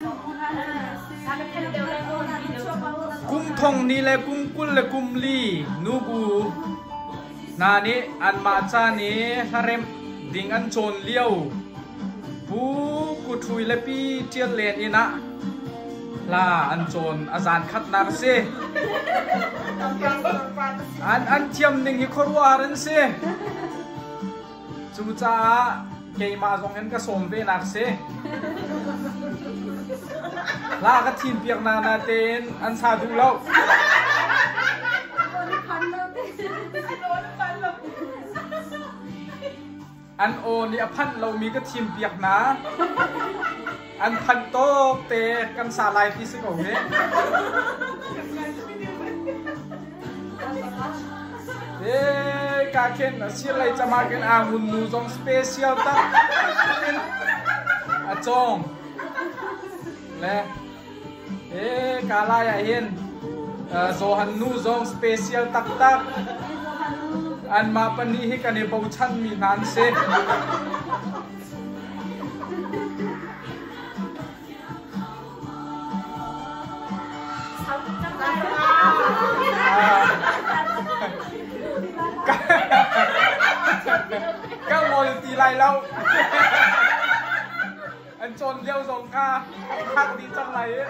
Kum thong ni le kum 20 le kum li nubu hna nih anmah ca i hlaremh ding an cawn lio. Pu Kuthui le Pi Ṭial Len inn ah hla an cawn a zan khatnak a si. An thiam ning hi khuaruahhar an si. Cucaah keimah zong in ka sawm ve nak si. Hla ka thim piak na natein an sa duh lo. An aw nih a phanh lomi ka thim piak hna. An phanh tawk te kan sa lai ti si ko hi. Ka khen sirlei cama khin aa ngun nu zong special tak in a cawng. Le ka lai ah hin Johan nu zong special taktak. Anmah pahnih hi kan i bochanmi hna an si. Ka ngol ti lai lo. An cawn lio zong kha khak dih cang lai i.